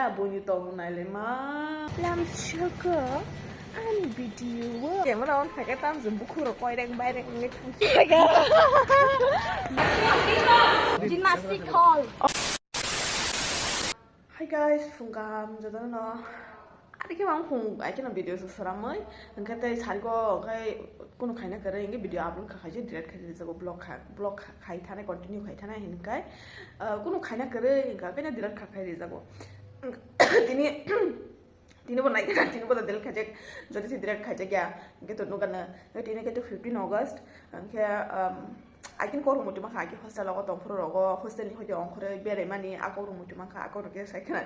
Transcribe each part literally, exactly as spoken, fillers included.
Boni tong nailema. Lam soko ani video. Camera on khaikhe tamjwk bukhurok koirek bairek wngwi thangsilaikha. Gymnastic hall. Hi guys, phung kaham jotono. Ari khe mang phung ai kheno video se sramwi. Hwnkhe tei sariko khai kunu khaina kwrwi hwnkhe video upload kha khaijak, delete khai rijago, vlog kha, vlog kha, khai thani, continue khai thani hinkhai. Ah, kunu khaina kwrwi hwnkha khe delete kha khai rijago. Tini, tini bo naikha, tini bo delete khaijak, jodi se delete khaijak ya, hwnkhe to nukha na, tini khe to fifteen August, hwnkhe, um, Akin kok rwngmwi tongma kha, aki hostel o tongphuru rogo, hostel ni hoite ongkhorwi berai mani, a kok rwngmwi tongma kha, a kok rwngkhe sai khna.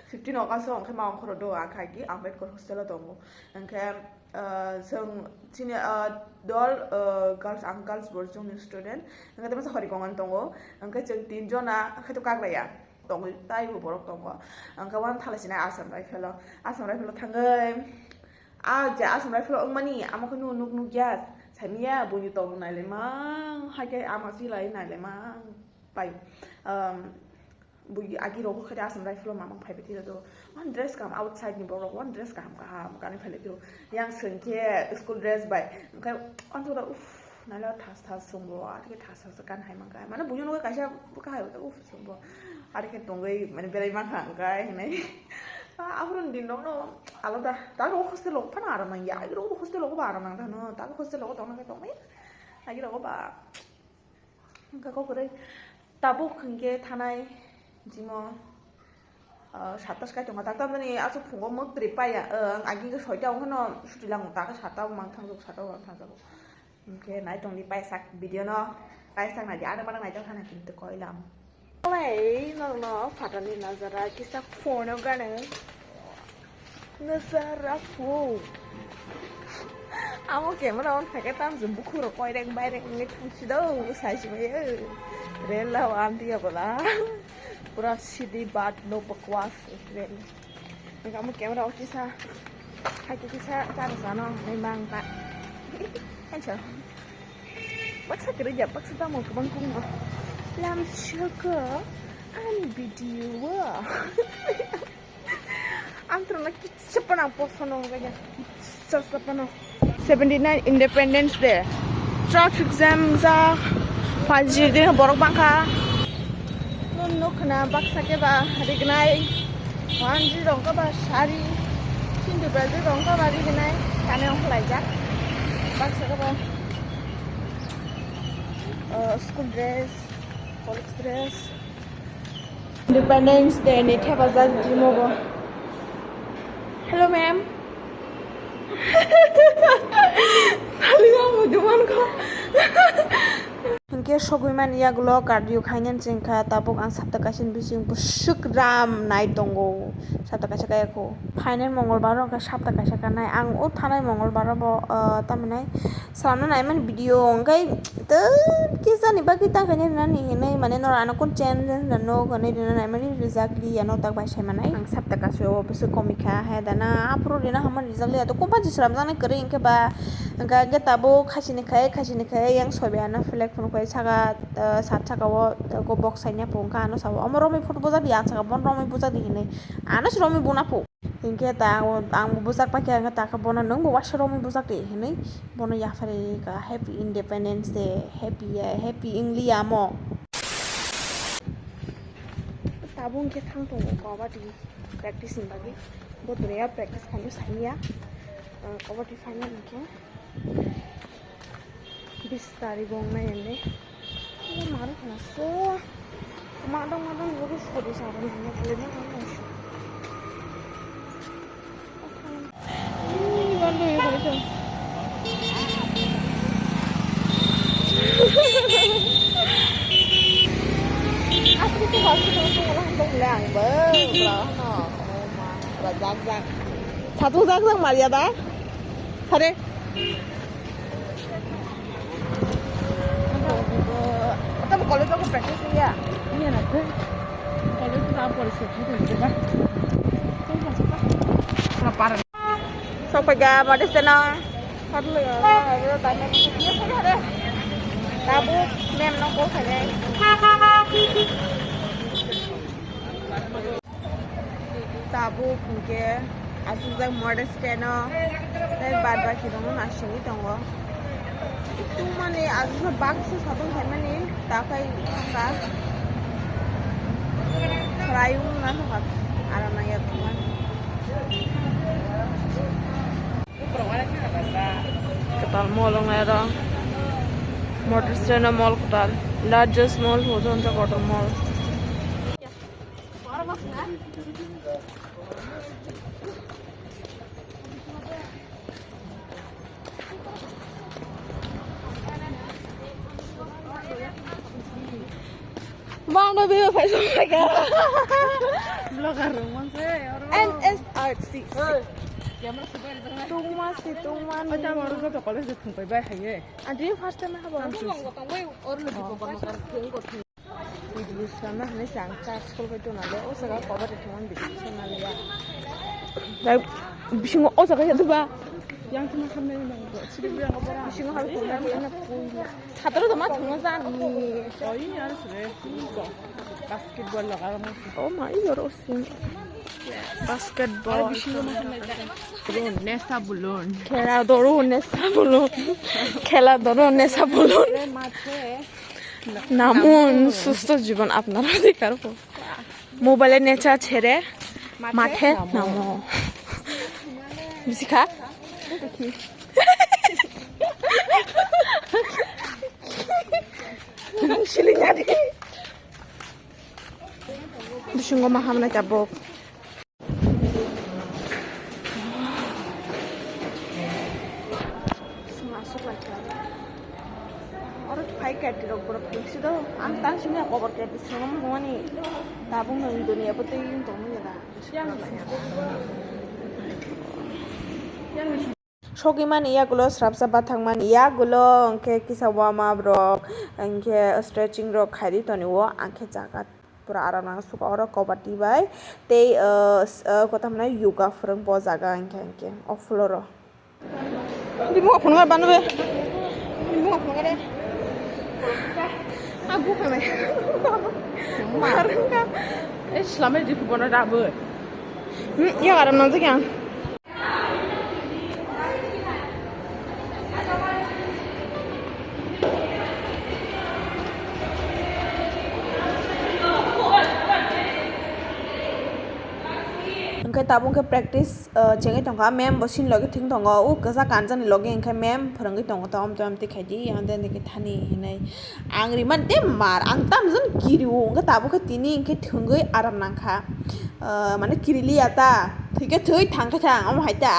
Fifteen August o ongkhe ma ongkhoro do, a kha aki Ambedkar hostel o tongo. Hwnkhe, ah, chwng chini, ah, dol, ah, girls, ang girls bo chwngni student. Hwnkhe tei masa hori kongan tongo. Hwnkhe chwng tin jona, hwnkhe to kaglaiya. Tongwi taibo borok tongo. Hwnkhe uan thala sinai Assam Rifle o. Assam Rifle o thangwi, ah, je Assam Rifle o wngmani, amo khe nuk, nuk, nukya. Saimanya, buini tong nailaimang, haikhe ama silai nailaimang. Pai, um, bui agi rogo khe Assam Rifle o mamang phaibai tiro do. One dress kaham outside ni borok, one dress kaham kaham kanwi phailai tiro. Yang swngkhe school dress bai. Hwnkhe, anthora, uff. Naila thas thas songbo, ari khe thas thas kan hai mangkha. Mane buino nugwi kaisa bwkha hai uff songbo. Ari khe tongwi mane berai mangkha hwnkhe hinwi. Aphuru din rok no alada. Tago hostel rok phano aram nangya. Agi rok hostel rok ba aram nang thano. Tago hostel rok tongna khe tongmaya. Agi rok ba. Hwnkhe kok kwrwi. Tabuk hwnkhe thanai jimo, ah, satta swkang tongo. Tak tamjani aswk phungo mwktwi paiya, ah, ang agi hwnkhe soita wngkhano suti lango, tak satta o mang thangjago, satta o mang thangjago. Hwnkhe nai tongdi paisak video no, paisak naidi, ano mano naijak thana kintu koilam. Oi, norokno phatani nazara kisa phone o gana. Nasa rapo. Amo camera on khaikhe tamjwk bukhurok koirek bairek wngwi thangsido, saisibaio. Rel lao amtwi abola. Pura sidi baat, no bakwas rel. Amo camera o kisa, haikhe kisa chara sano hwnwi mangkha. Baksa kwrwi ya, baksa tamo kwbang kungma. Lam soko ani video o. Ang tongna kitsa panang posono hwnwi ya. Kitsa sa panang. Seventy nine Independence Day. Traffic jam jak. Pajir de borok bangkha. Nun nuk khna baksa khe ba rignai. Wanji rong khe ba sari. Sindi beldi rong khe ba rignai. Kane ong khlai jak. Baksa khe ba, uh, school dress, college dress. Independence Day ni thepajak jimo bo. Hello, ma'am. Thaliya mujuman ko. Hingke sogwi mani yagulo cardio khainani chengkha, tabuk ang sapta kaisani bising bwswk ram nai tongo, sapta kaisa kaya kho. Phainai mongolbar o hingke sapta kaisa kanai, ang o thanai mongolbar o bo, ah, tamhinai. Salamno naimani video hwnkhe tei kisa ni bagwi ta khaina rinani hinwi mane norok ano kun chen chen rano hwnwi rina naimani rijak liya no tak bai sai manai. Ang sapta kaisa o bwswk komikha hai dana aphuru rina hamani rijak liya to kompa ji slamjaknai kwrwi hwnkhe ba hwnkhe hwnkhe tabuk khasini khai khasini khai yang soibai ano flag phunuk bai saka, ah, sat saka o box saina phunukha ano sabo omo romwi photo bujak di ang saka bono romwi bujak di hinwi ano se romwi buna phu. Hinkhe ta ang bo bujak paikha, hinkhe ta khe bono, "Nwng bo waisa romwi bujak de," hinwi bono yapharwi ka, "Happy Independence Day, happy, happy India mo." Tabuk hinkhe thang tongo kabaddi practice ni bagwi. Bo twrwya practice khainw saniya, ah, kabaddi final hinkhe. Bis tari bong nai ande. Ini maru kena so. Madang madang baru sudah sabar nanya kali ini kan. Ini kan tuh ya kali tuh. Asli tuh bagus tuh tuh orang tuh bilang bel, no. Oh my, zak zak. Satu zak zak Maria dah. Sare. Oto college ko practice ya? Iya na, college ko apa sih? Itu juga. Sok paga, mati seno. Tabu, mem no ko khare. Tabuk hwnkhe aswkjak model stand o tei bad baki rokno naisingwi tongo. Tungmani aswkno baksa satung khaimani takhai thangkha. Khwlai wngna thangkha aram nangya tongmani. Kwtal mall wngnai oro. Model stand o mall kwtal. Largest mall, hojon sa kotor mall. Bangno bebak phai songlaika. Vlogger rok manse oro. N S R C. Tungma si tungma ni. Ata oro joto college de thungpai bai haye. Adi first time habo. Video sana hwnwi se ang charge khulbai tongna le, o jaga cover de thwngmani video sana le ya. Dai bisingo o jaga ya duba. Yang thwngma hamnai nang bo. Sidi yang bo. Bisingo hal thwngna le na pui. Thataro da ma thwngna jani. Oi, yar sre. Basketball laga mo. Oh my, yoro sin. Basketball. Bisingo ma hamnai da. Nesa bulon. Khela doro nesa bulon. Khela doro nesa bulon. Namun সুস্থ জীবন আপনার অধিকার. Mobile নেশা ছেড়ে মাঠে নামো. Buji kha? Bisingo ma hamnai tabuk. Swngo aswk lai kha. Oro phai kati rok borok phai si do. Ang tang simi kobor kati swngo mani. Tabuk nang dunia bo tei wng tong manya da. Sogwi mani yagulo srapsa bathang mani yagulo hwnkhe kisa warm up rok hwnkhe stretching rok khairi tonio ang khe jaga. Pura aram nang suka oro kobati bai tei, ah, s-, ah, kota hwnai yoga phwrwng bo jaga hwnkhe hwnkhe o floor o. Di bunga phunukha banu be. Di bunga phunukha de. Ah, bukha mai. Marungka. Eh, slamai di bono da bo. Hmm, ya aram nang jagya. Hwnkhe tabuk khe practice, ah, chengwi tongkha, ma'am bo sini logi thwng tongo, o kwchak kanjani logi hwnkhe ma'am phwrwngwi tongo, tom tom twi khaidi, yang de niki thani hinwi. Ang rimani tei mar, ang tamjani kirio, hwnkhe tabuk khe tini hwnkhe thwngwi aram nangkha. Ah, mane kiriliya ta, thwikhe thwi, thangkhe thang, omo hai ta.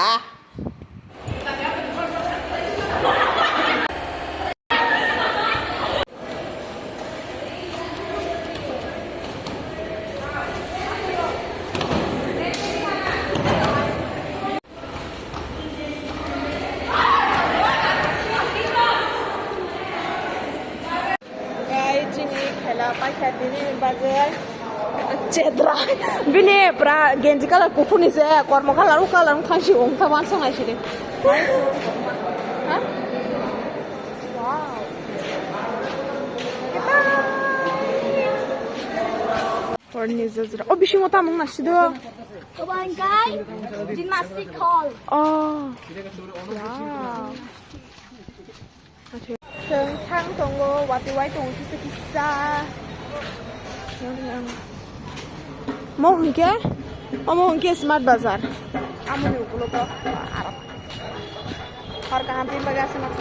Guys, chini khela paikha tini bagwi. Chedra. Bini pura genji colour kuphur ni se, kormo colour, o colour wng thangsi wng kha, wansuk nai sidi. Ha? Wow. Porni jajra. O bisingo tamung nasido. Gymnastic hall. Oh. Wow. Chwng thang tongo, watwi wai tongo kisa kisa. Mo hwnkhe, omo hwnkhe Smart Bazar. Amoni ukulogo aro. Hor kaham tin bagwi aswk.